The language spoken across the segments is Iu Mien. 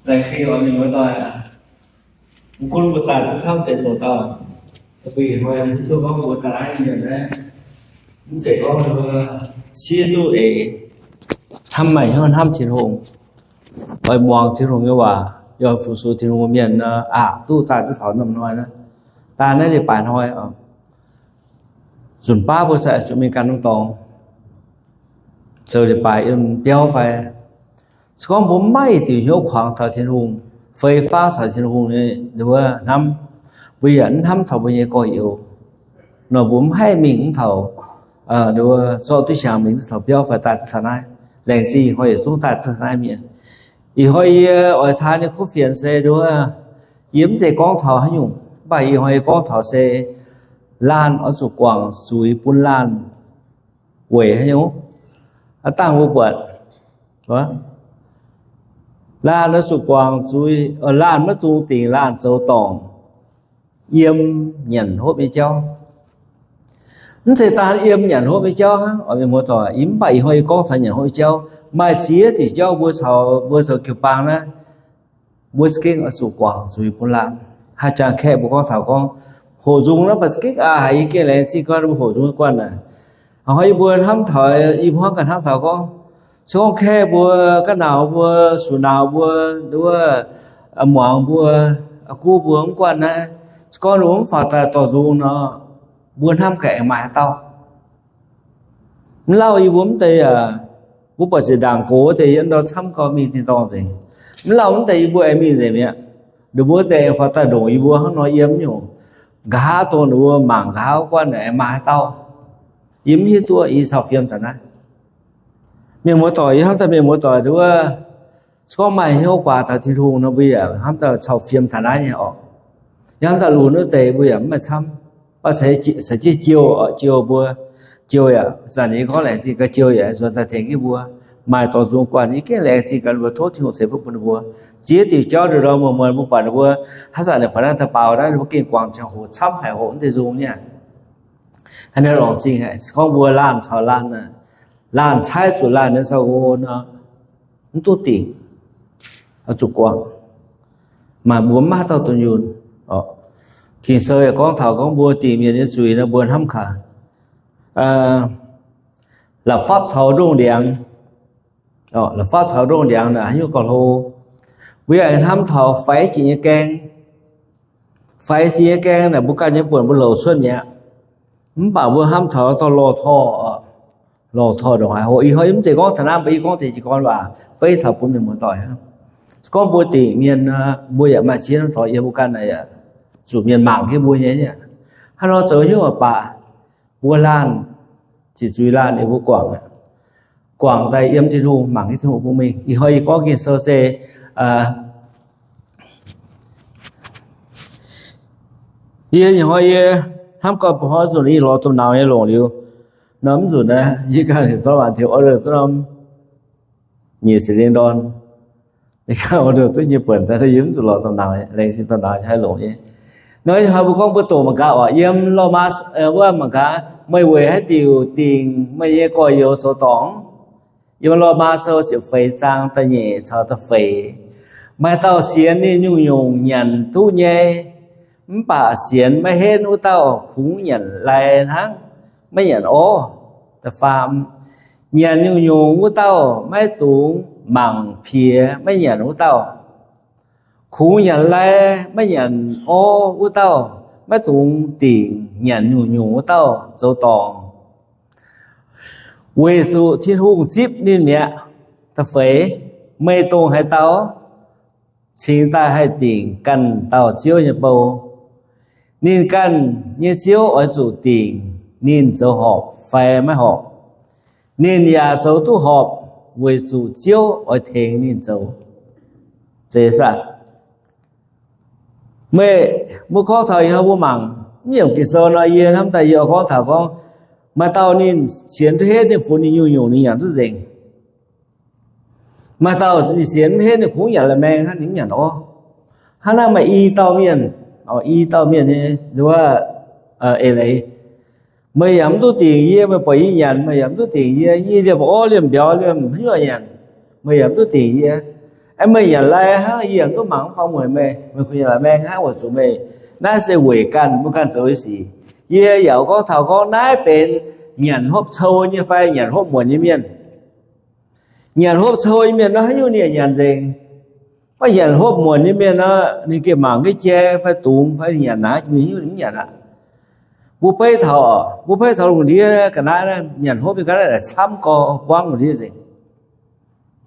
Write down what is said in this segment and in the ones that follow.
Laengz zingh oix mienh muoz-doic, mv gunv mbuo daaih duqv camv deix zoux dauh, bun ih hnoi hiuv duqv gorngv mbuo ga'naaiv mienh naaiv, mv zeiz gorngv mbuo siev duqv eix, hnamv maaih hnyouv hnamv Tin-Hungh, oix muangx Tin-Hungh nyei waac, yaac fu-sux Tin-Hungh mienh nor, aqc duqv daaih duqv taux norm hnoi naaiv, daaih naaiv leiz-baaix hnoi oc. Nzunc baav mbuo za'gengh zuqc mingh ganh norm dorngx, zoux leiz-baaix yiem biauv fai. Se gorngv mbuo maiv maaih diuc hnyouv kuangx taux Tin-Hungh, fei faangv taux Tin-Hungh nyei wuov hnamv, mbuo yaac mv hnamv taux mbuo nyei gorx-youz. Nor mbuo mv haih mingh mv taux, zorqv duqv siangx mingh duqv taux biauv fai daaih duqv taux naaiv. Laengz zingh ih hnoi yietc zungv daaih duqv taux naaiv mienh. Ih hnoi yie oix taaih nyei kuv fienx se nduov, yie mv zeiz gorngv taux haaix nyungc, mv baac ih hnoi yie gorngv taux se laanh oix zuqc guangc zuiz bun laanh weic haaix nyungc, aav dangh mbuo buatc, laanh oix zuqc guangc zuiz, laanh maiv dungx dingc laanh zoux dorngc yiem nyanc hopv nyei jauv. Mv zeiz daan yiem nyanc hopv nyei jauv hnangv, oix mienh muoz-doic, mv baac ih hnoi yie gorngv taux nyanc hopv nyei jauv, maaih ziex diuc jauv mbuo caux, mbuo caux jiu-baang naaiv, mbuo za'gengh oix zuqc guangc zuiz bun laanh. Haaix jangx kaeqv mbuo gorngv taux gorngv, hoqc nzung naaiv mbuo za'gengh aqc haic, yie gengh laengz zingh gorngv mbuo hoqc nzung guanh naaic. Ih hnoi yie mbuo hnamv taux, yie mbuo hnangv ganh hnamv taux gorngv, se gorngv kaeqv mbuo, ga'nauz mbuo, sux nauz mbuo, nduov, muangx mbuo, gu mbuo mv guanh naaiv, se gorngv ninh mbuo mv faaux daaih dorh nzung nor, mbuo hnamv gaax aengx maaih haaix dauh? Mv lauh yie mbuo mv deix, mbuo buatc ziepc ndaangc gox deix yiem ndau camv gau mingh tin-dorngh nzengc. Mv lauh mv deix yie mbuo aengx mingh nzengc mi'aqv. Ninh mbuo deix aengx faaux daaih ndongc yie mbuo hnangv nor yiem nyungc. Nqa'haav dongh ninh mbuo mangc nqa'haav guanh aengx maaih haaix dauh? Yie mv hiuv duqv, yie cau fiem taux naaiv. Mienh muoz-doic, yie hnamv daaih mienh muoz-doic nduov, se gorngv maaih hnyouv guaax taux Tin-Hungh nor, mbuo yaac hnamv daaih cau fiem taux naaiv nyei orqc. Yie hnamv daaih lunx wuov deix mbuo yaac mv maaih camv. Caux jienv jiou, jiou mbuo, jiou yaac zanc yie gorngv laengz zingh gaax jiou yaac nzuonx daaih tengx jienv mbuo. Maaih dorh nzung guanh, yie gengh laengz zingh gaax ninh mbuo, tov Tin-Hungh ceix fuqv bun ninh mbuo. Ziex diuc jauv nduov nor, muoz-muoz mbuo buatc ninh mbuo haaix zanc ninh faaux naaiv daaih baaux naaiv, ninh mbuo gengh guangc ziangh hoc camv haic, hoqc mv deix nzung nyei. Hnangv naaiv longc zingh haic. Se gorngv mbuo laanh caux laanh, laanh caaiv zuqc laanh nyei zaux-ngo nor, mv duqv dingc, oix zuqc guangc. Maaih mbuo mv maaih haaix dauh dunh yunh. Ging-Sou yaac gorngv taux gorngv mbuo dingc mienh nyei zuiz nor, mbuo hnamv kaax, la'fapv taux ndongh ndiangx, la'fapv taux ndongh ndiangx naaic haaix nyungc gauh hlo. Mbuo yaac hnamv taux faix jiex nyei gaeng. Faix jiex nyei gaeng naaic mbuo ganh nyei buonc mbuo louc cuotv mi'aqv. Mv baac mbuo hnamv taux dorh lorh torh, lorh torh ndongc haaix hoc. Ih hnoi yie mv zeiz gorngv taux naaiv, mv baac yie gorngv deix jiez gorn waac beiv taux bun mienh muoz-doic hnangv. Se gorngv mbuo dingc mienh, mbuo yaac maaih ziex norm dorngx yiem mbuo ganh naaic, zuqc mienh mangc jienv mbuo nyei aqv. Hnangv nor zoux hnyouv aqv baac, mbuo laanh, ziqc zuiz laanh yiem mbuo guangc aqv. Guangc daaih yiem Tin-Hungh, mangc jienv Tin-Hungh bun mingh. Ih hnoi yie gorngv Ging-Sou se, yie ih hnoi yie hnamv gau, ba'hnoi nzunc yie lorz domh nauz nyei longc liuz, norm nzunc naaiv yie ganh heuc dorn waanc tengx order duqv norm nyic ziepc lingh ndorn. Yie ganh order duqv nyei buonc daaih yie mv zuqc lorz domh nauz, laengz zingh domh nauz haih longc nyei. Nor ih hnoi mbuo gorngv mbuo doqc mangc gaax oc, yiem Lomaa, wuov mangc gaax, meih weic haaix diuc dingc meih nyei gorx-youz zoux dorngc? Yiem Lomaa Sou ziepc feix zaang da'nyeic caux da'feix. Maaih dauh sienx ninh nyungc-nyungc nyanc duqv nyei, mv baac sienx maiv henv wuh dauh kungx nyanc lai hnangv, maiv nyanc orv. Da'faam, nyanc nyungc-nyungc wuh dauh maiv dungx mangc piex maiv nyanc wuh dauh. Kungx nyanc lai maiv nyanc orv wuh dauh maiv dungx dingc nyanc nyungc-nyungc wuh dauh zoux dorngc. Weic zuqc Tin-Hungh zipv ninh mi'aqv. Da'feix, meih dongh haaix dauh cingx daaih haih dingc ganh dauh Ziouv nyei bou? Ninh ganh nyei Ziouv oix zuqc dingc ninh zoux horpc fai maiv horpc. Ninh yaac zoux duqv horpc weic zuqc Ziouv oix tengx ninh zoux. Zeiz saah? Meih, mbuo gorngv taux ih hnoi mbuo mangc mv yiemc Ging-Sou nor, yie hnamv daaih yie oix gorngv taux gorngv, maaih dauh ninh sienx duqv henv, ninh funx ninh nyungc-nyungc ninh nyanc duqv nzengc. Maaih dauh ninh sienx mv henv, ninh kungx nyanc la'maeng hnangv, ninh mv nyanc orv. Hnangv naaiv maaih i dauh mienh, i dauh mienh nyei wuov, eix leiz, meih yaac mv duqv dingc yie, meih buatc yie nyanc, meih yaac mv duqv dingc yie. Yie liemh orv liemh mbiauz liemh haaix nyungc nyanc, meih yaac mv duqv dingc yie. Aeqv, meih nyanc lai hnangv, yie yaac duqv mangc mv faaux mueic meih. Meih kuh nyanc la'maeng hnangv, weic zuqc meih naaiv se weic ganh, mbuo ganh zoux nyei sic. Yie yaac gorngv taux gorngv naaiv benx nyanc hopv cou nyei fai nyanc hopv muonc nyei mienh. Nyanc hopv cou nyei mienh nor, haaix nyungc ninh yaac nyanc nzengc. Mv baac nyanc hopv muonc nyei mienh nor, ninh gengh mangc ga'jai fai dungz fai ninh nyanc naaiv, mingh haaix nyungc ninh mv nyanc aqv. Mbuo beiv taux, mbuo beiv taux lungh ndiev ga'naaiv, nyanc hopv nyei ga'naaiv camv gorx buangv lungh ndiev nzengc.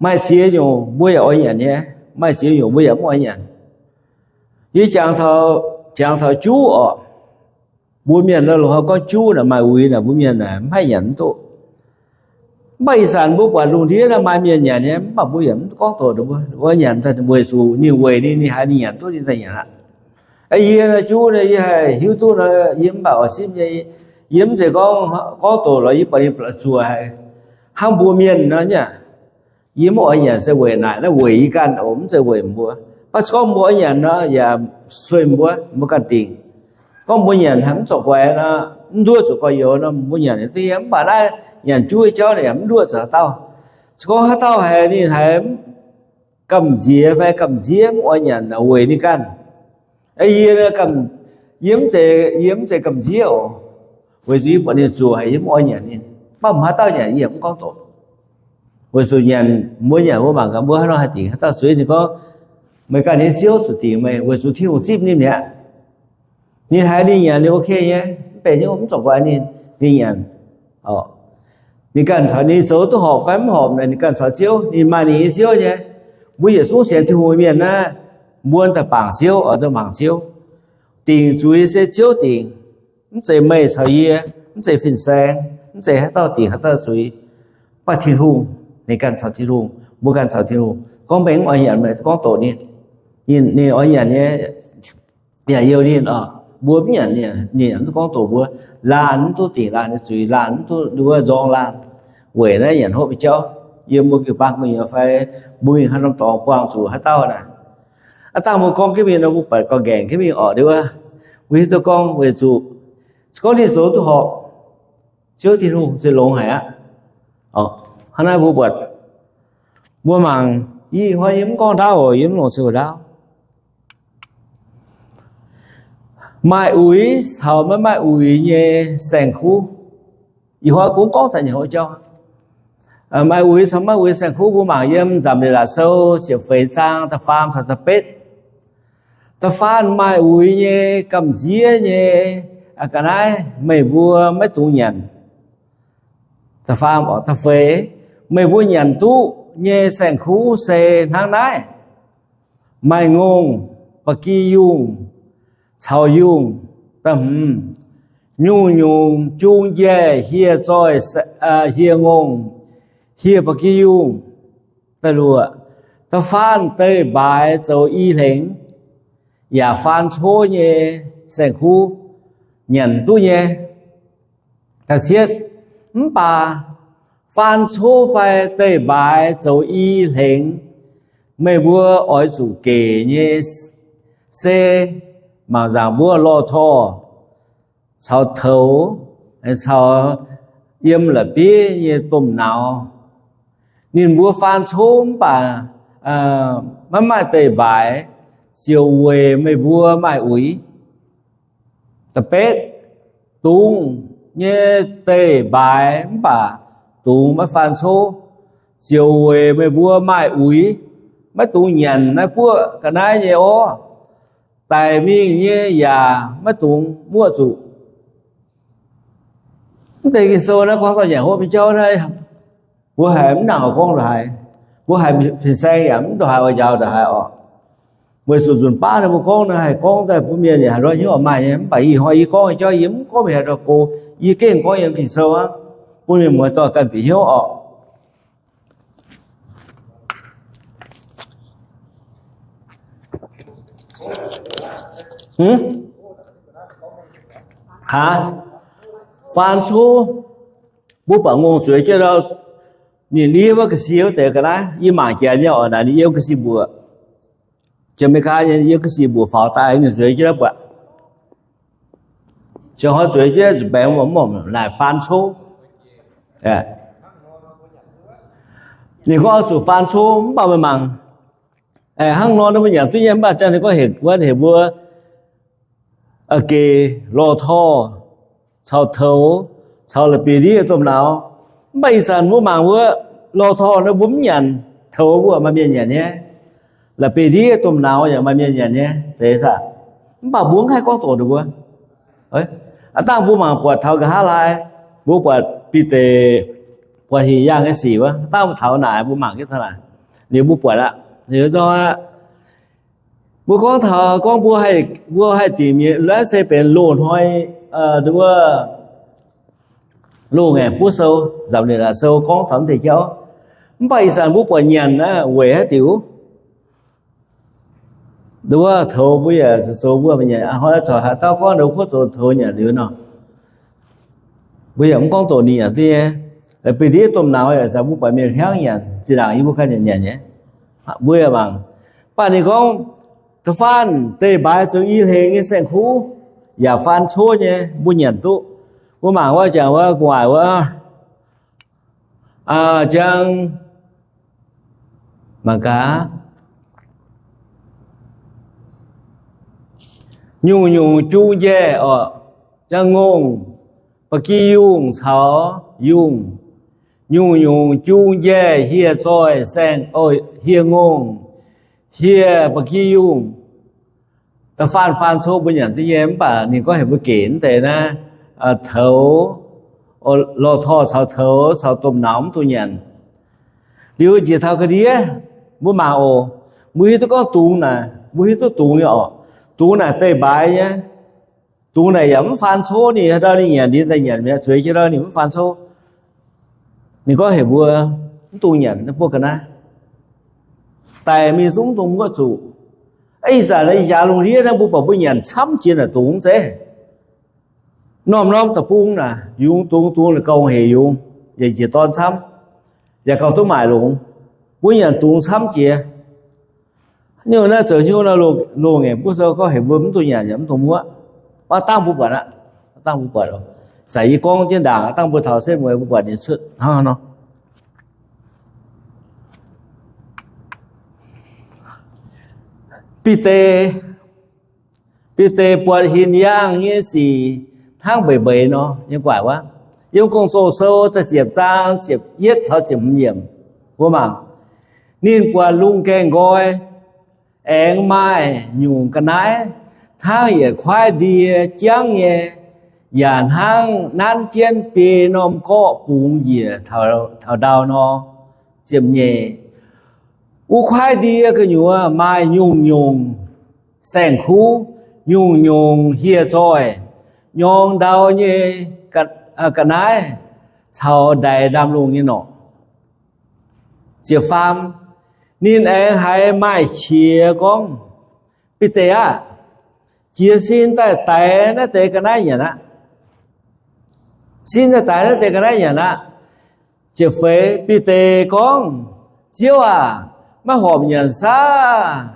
Maaih ziex nyungc mbuo yaac oix nyanc nyei, maaih ziex nyungc mbuo yaac mv oix nyanc. Yie jangx taux, jangx taux juv orqc. Mbuo mienh lorz longc gorngv juv naaic, maaih uix naaic, mbuo mienh naaic mv haih nyanc mv duqv. Mv baac ih zanc mbuo buatc lungh ndiev naaiv maaih mienh nyanc nyei, mv baac mbuo yaac mv gorngv doqc ninh mbuo, mbuo nyanc daaih weic zuqc ninh weic ninh, ninh haiz ninh nyanc duqv ninh daaih nyanc aqv. Yie naaiv juv naaiv yie haih hiuv duqv nor, yie mv baac oix simv nyei. Yie mv zeiz gorngv, gorngv doqc lorz yie buatc ninh zuoqc haic hnangv mbuo mienh nor nyei. Yie mv oix nyanc se weic naaic, naaiv weic yie ganh oc, mv zeiz weic mbuo. Mv baac gorngv mbuo oix nyanc nor, yaac sueih mbuo, mbuo ganh dingc. Gorngv mbuo nyanc haiz mv zorc guaix nor, mv nduov zuqc gorx-youz nor, mbuo nyanc duqv nyei. Mv baac naaiv nyanc juv nyei jauv naaic yaac mv nduov zuqc haaix dauh. Se gorngv haaix dauh haiz ninh haiz gamh nziex fai gamh nziev mv oix nyanc weic ninh ganh. Yie, yie mv zeiz, yie mv zeiz gamh nziev oc. Weic zuqc yie buatc ninh zuoqc haic, yie mv oix nyanc ninh. Mv baac haaix dauh nyanc yie yaac mv gorngv doqc. Weic zuqc nyanc, mbuo nyanc mbuo mangc gaax mbuo haaix nor haih dingc haaix dauh zuiz. Ninh gorngv, meih ganh nyei ziouv zuqc dingc meih, weic zuqc Tin-Hungh zipv ninh mi'aqv. Ninh haiz ninh nyanc ninh ok nyei, mv benx hnyouv mv zorc guaix ninh, ninh nyanc. Ninh ganh caux, ninh zoux duqv horpc fai mv horpc naaic ninh ganh caux ziouv, ninh maaih ninh nyei ziouv nyei. Mbuo yietc zungv sienx Tin-Hungh mienh naaiv, mbuo daaih bangc ziouv, oix duqv mangc ziouv. Dingc zuiz se ziouv dingc. Mv zeiz meih caux yie, mv zeiz fin-saeng, mv zeiz haaix dauh dingc haaix dauh zuiz. Mv baac Tin-Hungh, ninh ganh caux Tin-Hungh, mbuo ganh caux Tin-Hungh. Gorngv mbuo mv oix nyanc, meih gorngv doqc ninh, ninh oix nyanc nyei, yaac youh ninh oc. Mbuo mv nyanc, ninh yaac mv gorngv doqc mbuo. Laanh mv duqv dingc laanh nyei zuiz, laanh mv duqv nduov nzorng laanh. Weic naaiv nyanc hopv nyei jauv, yiem mbuo jiu-baang gu'nyuoz fai mbuo mingh haaix norm dorngx buangh zuqc haaix dauh naaic. Aav dangh mbuo gorngv jienv mingh nor, mbuo buatc gauh nqaengc jienv mingh orqc, liuz wuov, mbuo hiuv duqv gorngv weic zuqc se gorngv ninh zoux duqv horpc, Ziouv Tin-Hungh se longx haic aqv. Hnangv naaiv mbuo buatc, mbuo mangc, ih hnoi yie mv gorngv ndaauv oc, yie mv longc ziouc ndaauv. Maaih uix caux maiv maaih uix nyei saeng-kuv. Ih hnoi kungx gorngv daaih nyanc hopv jauv. Maaih uix caux maiv uix saeng-kuv, mbuo mangc yiem Nzamc Leiz-Latc Sou ziepc feix zaang da'faam caux da'betv. Da'faanh maaih uix nyei gamh nziev nyei ga'naaiv meih mbuo maiv dungx nyanc. Da'faam, da'feix, meih mbuo nyanc duqv nyei saeng-kuv se hnangv naaiv: maaih ngongh, ba'gi yungh, caux yungh. Da'hmz, nyungc-nyungc jung njaih hieh zoih hieh ngongh, hieh ba'gi yungh. Da'luoqc, da'faanh deic-mbaaix zoux i hlengx, yaac faan cov nyei saeng-kuv nyanc duqv nyei. Da'cietv, mv baac faan cov fai deic-mbaaix zoux i hlengx, meih mbuo oix zuqc gec nyei se mangc nzaangc mbuov lorh torh caux toux, caux yiem la'bieiv nyei domh nauz. Ninh mbuo faan cov mv baac maiv maaih deic-mbaaix, ziouc weic meih mbuo maaih uix. Da'betv, dungz nyei deic-mbaaix mv baac dungz maiv faan cov, ziouc weic meih mbuo maaih uix. Maiv dungx nyanc naaiv buoqv ga'naaiv nyei orv. Daic mingh nyei yaac maiv dungx muoqv zuqc. Mv deix Ging-Sou naaiv gorngv dorh nyanc hopv nyei jauv naaiv, mbuo haiz mv nangc oix gorngv ndongc haaix. Mbuo haiz fin-saeng yaac mv ndongc haaix oix njaaux ndongc haaix orqc. Weic zuqc nzunc baav naaiv mbuo gorngv naaiv haih gorngv daaih bun mienh yaac haaix ndorm hnyouv maaih nyei. Mv baac ih hnoi yie gorngv nyei jauv yie mv gorngv mingh haaix ndau go, yie gengh gorngv yiem Ging-Sou aqv, bun mienh muoz-doic ganh bieqc hnyouv orqc. Aav, faan cov, mbuo buatc ngongh zueiz jienv ndau, ninh ndiev wuov ga'sie wuov deix ga'naaiv, yie mangc janx nyei oc, naaic ninh yiem ga'sie mbuoqc. Janx-Meigaa nyei yiem ga'sie mbuoqc faaux daaih, ninh zueiz jienv ndau buatc. Ziangh hoc zueiz jienv zuqc baengx mv, naaic faan cov. Ninh gorngv zuqc faan cov, mv baac meih mangc, Hnangv nor mbuo nyanc duqv nyei, mv baac jangx ninh gorngv heuc wuov, heuc mbuo gec lorh torh caux toux caux la'bieiv-ndiev domh nauz. Mv baac ih zanc mbuo mangc wuov, lorh torh nor mbuo mv nyanc, toux mbuo maaih mienh nyanc nyei, la'bieiv-ndiev domh nauz yaac maaih mienh nyanc nyei, zeiz saah? Mv baac mbuo mv haih gorngv doqc ninh mbuo. Aav dangh mbuo mangc buatc taux nqa'haav laai, mbuo buatc Bide buatc hinc yaangh nyei sic wuov, dangh mbuo taux naaic mbuo mangc jienv taux naaic, liuz mbuo buatc aqv, liuz zorqv aqv. Mbuo gorngv taux gorngv mbuo haih, mbuo haih dingc mienh, naaiv se benx loz-hnoi, wuov, loz-ngaengc buv sou, nzamc ninh aac sou gorngv taux mv deix jauv. Mv baac ih zanc mbuo buatc nyanc aqv, weic haaix diuc? Nduov toux mbuo yaac zoux mbuo nyanc, hnoi corc haaix dauh gorngv nduov kuotv zoux toux nyanc liuz nor, mbuo yaac mv gorngv doqc ninh nyanc duqv nyei. La'bieiv-ndiev domh nauz yaac zanc mbuo buatc mienh hiaangv nyanc, zinh ndaangc yie mbuo ganh nyanc nyanc nyei. Mbuo yaac mangc, mv baac ninh gorngv, da'faanh deic-mbaaix zoux i hlengx nyei saeng-kuv yaac faan cov nyei, mbuo nyanc duqv. Mbuo mangc wuov jangc wuov gu'nguaaic wuov, jang, mangc gaax, nyungc-nyungc jung njaih orqc, jang ngongh, ba'gi yungh caux yungh, nyungc-nyungc jung njaih hieh zoih saeng, hieh ngongh, hieh ba'gi yungh. Da'faanh faan cov mbuo nyanc duqv nyei, mv baac ninh gorngv heuc mbuo gec mv deix naaiv, toux, lorh torh caux toux caux domh nauz mv dungx nyanc. Liuz njiec taux ga'ndiev, mbuo mangc oc, mbuo hiuv duqv gorngv dungz naaic, mbuo hiuv duqv dungz nyei orqc. Dungz naaic deic-mbaaix nyei. Dungz naaic yaac mv faan cov, ninh haaix ndau ninh nyanc, ninh daaih nyanc mi'aqv, zueiz jienv ndau ninh mv faan cov. Ninh gorngv heuc mbuo mv dungx nyanc naaiv buov ga'naaiv. Daic mingh zungv mv dungx muoqv zuqc. Ih zanc ih jaax lungh ndiev naaiv mbuo buatc mbuo nyanc camv jiex naaic dungz zeiv. Norm-norm deic-bung naaic yungz dungz, dungz la'gauh hec yungz, yaac njiec dorn camv, yaac gauh duqv maaic longx. Mbuo nyanc dungz camv jiex. Nyungc naaiv zoux nyungc nor, loz-ngaengc buv sou gorngv heuc mbuo mv dungx nyanc yaac mv dungx muoqv. Mv dangh mbuo buatc aqv, mv dangh mbuo buatc. Zanc yie gorngv jienv ndaangc, dangh mbuo taux setv mueiz mbuo buatc ninh cuotv hnangv nor. Bide, Bide buatc hinc yaangh nyei sic hnangv mbeix mbeix nor, yiem guaaic wuov. Yiem Gong-Zoh sou da'ziepc zaang ziepc yietv taux ziepc hmz yiemc, mbuo mangc. Ninh buatc lungh gaengh nqoi aengx maaih nyungc ga'naaiv hnangv yietc kuaaiv ndie jangv nyei, yaac hnangv nanv jienv biei norm gorqv bungx njiec taux ndau nor. Ziepc nyeic, wuov kuaaiv ndie gu'nyuoz maaih nyungc-nyungc saeng-kuv, nyungc-nyungc hieh zoih, nyorng ndau nyei ga'naaiv caux ndaix ndaamv-lungh nyei norqc. Ziepc faam, ninh aengx haiz maaih qiex gorngv, Bide aah! Jiez sin daaih daix naaiv deix ga'naaiv nyanc aqv. Sin daaih daix naaiv deix ga'naaiv nyanc aqv. Ziepc feix, Bide gorngv, Ziouv aac, maiv horpc nyanc saah?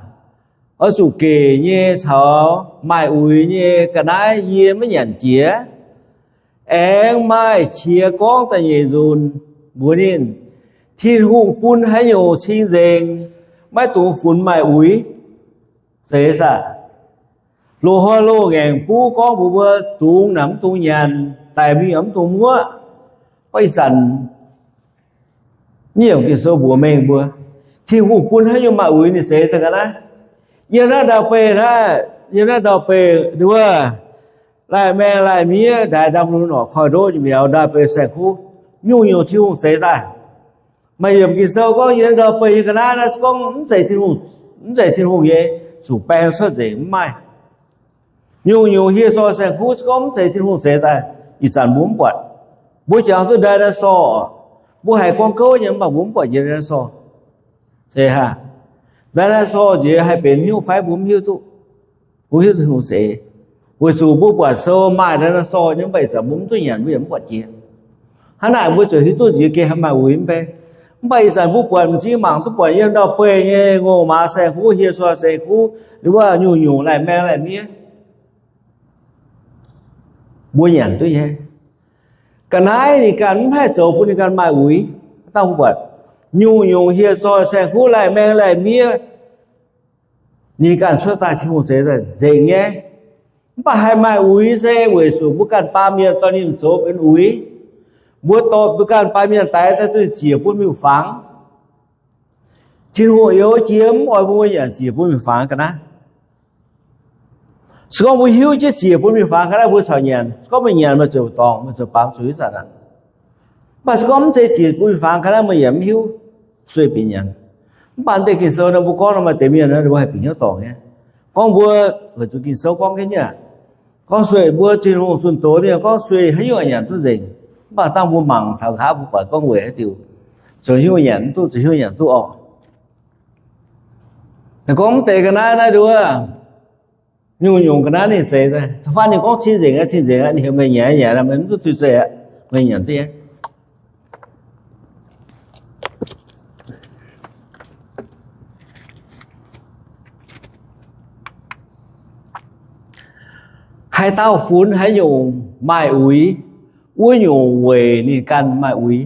Oix zuqc gec nyei caux maaih uix nyei ga'naaiv yie maiv nyanc jiex. Aengx maaih qiex gorngv da'nyeic nzunc mbuox ninh, Tin-Hungh bun haaix nyungc cing-nzengc maiv dungx funx maaih uix? Zeiz saah? Loz-hnoi loz-ngaengc buv gorngv mbuox mbuo dungz naaic mv dungx nyanc, daic mingh mv dungx muoqv. Mv baac ih zanc mv yiemc Ging-Sou mbuox mengh mbuo, Tin-Hungh bun haaix nyungc maaih uix ninh zeix daaih ga'naaiv. Yiem naaiv ndau-beih naaiv, yiem naaiv ndau-beih nduov, laih maeng laih miev, ndaix ndaamv-lungh norqc, koiv-ndoqv nyei mbiauz, ndau-beih saeng-kuv, nyungc-nyungc Tin-Hungh zeix daaih. Maaih yiemc Ging-Sou gorngv yiem ndau-beih nyei ga'naaiv naaiv gorngv mv zeiz Tin-Hungh, mv zeiz Tin-Hungh nyei, zuqc baeng cuotv nzengc mv maaih. Nyungc-nyungc hieh zoih saeng-kuv gorngv mv zeiz Tin-Hungh zeix daaih, ih zanc mbuo mv buatc. Mbuo jangx duqv dinosaur, mbuo haiz gorngv gouv nyei, mv baac mbuo mv buatc dinosaur. Zeiz hnangv, dinosaur nziex haih benx hnyouv fai mbuo mv hiuv duqv. Mbuo hiuv duqv Tin-Hungh zeix, weic zuqc mbuo buatc sou maaih dinosaur nyei, mv baac ih zanc mbuo mv duqv nyanc, mbuo yaac mv buatc jiex. Hnangv naaic mbuo zuqc hiuv duqv nziex gengh haih maaih uix mv bei. Mv baac ih zanc mbuo buatc m'zing mangc duqv buatc yiem ndau-beih nyei ngongh maaz saeng-kuv, hieh zoih saeng-kuv, liuz wuov nyungc-nyungc laih maeng laih miev, mbuo nyanc duqv nyei. Ga'naaiv ninh ganh mv haih zoux bun ninh ganh maaih uix. Dangh mbuo buatc nyungc-nyungc hieh zoih saeng-kuv, laih maeng laih miev, Ninh ganh cuotv daaih Tin-Hungh zeix nzengc nyei. Mv baac haih maaih uix se weic zuqc mbuo ganh baamh mienh dorh ninh zoux benx uix. Mbuo dorh mbuo ganh baamh mienh daix daaih duqv ziec bun miuc-fangx. Tin-Hungh youz jiex mv oix mbuo nyanc ziec bun miuc-fangx ga'naaiv. Se gorngv mbuo hiuv jienv ziec bun miuc-fangx ga'naaiv mbuo corc nyanc. Se gorngv meih nyanc, meih ziouc dorngc, meih ziouc baamz zuiz ih zanc aqv. Mv baac se gorngv mv zeiz ziec bun miuc-fangx ga'naaiv meih yaac mv hiuv, sueih bieqc nyanc. Mv baac deix Ging-Sou nor mbuo gorngv nor maaih deix mienh nor mbuo haih bieqc hnyouv dorngc nyei. Gorngv mbuo weic zuqc Ging-Sou gorngv jienv nyei, gorngv sueih mbuo Tin-Hungh zunh doz mienh gorngv sueih haaix nyungc nyanc duqv nzengc. Mv baac dangh mbuo mangc taux nqa'haav mbuo buatc gorngv weic haaix diuc zoux hnyouv nyanc mv duqv, zoux hnyouv nyanc duqv orqc. Gorngv mv deix ga'naaiv naaiv nduov, nyungc-nyungc ga'naaiv ninh zeix daaih. Caux faanh ninh gorngv cing-nzengc aqv, cing-nzengc aqv, ninh heuc meih nyanc, nyanc, meih mv duqv zuiz-zueih aqv, meih nyanc duqv nyei. Haaix dauh funx haaix nyungc maaih uix, wuov nyungc weic ninh ganh maaih uix.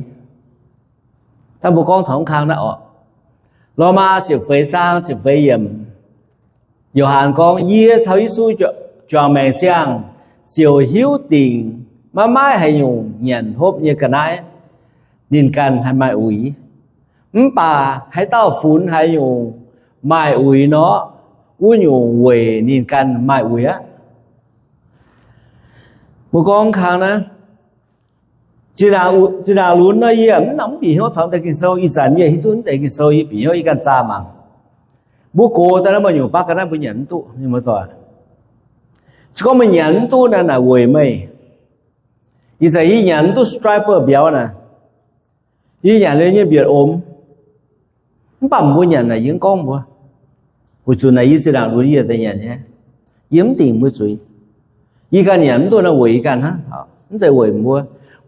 Dangh mbuo gorngv taux mv kang naaiv orqc, Lomaa ziepc feix zaang ziepc feix yiemc, Yo^han gorngv, Yie caux Yesu juangc maengc ziangh ziouc hiuv dingc maiv maaih haaix nyungc nyanc hopv nyei ga'naaiv ninh ganh haih maaih uix. Mv baac haaix dauh funx haaix nyungc maaih uix nor, wuov nyungc weic ninh ganh maaih uix aqv. Mbuo gorngv kang naaiv, zinh ndaangc lunx nor yie mv nangc mv bieqc hnyouv taux deix Ging-Sou. Ih zanc yie hiuv duqv deix Ging-Sou yie bieqc hnyouv, yie ganh zaah mangc. Mbuo gox daaih naaiv maaih nyungc baav ga'naaiv mbuo nyanc mv duqv nyei, muoz-doic. Se gorngv meih nyanc mv duqv naaiv, naaic weic meih. Ih zanc yie nyanc mv duqv striper mbiauz naaic, yie nyanc liuz nyei mbietc omx. Mv baac mbuo nyanc naaic yie mv gorngv mbuo, weic zuqc naaic yie zinh ndaangc lunx yie daaih nyanc nyei. Yie mv dingc mbuo zuiz. Yie ganh nyanc mv duqv naaic weic yie ganh hnangv, mv zeiz weic mbuo.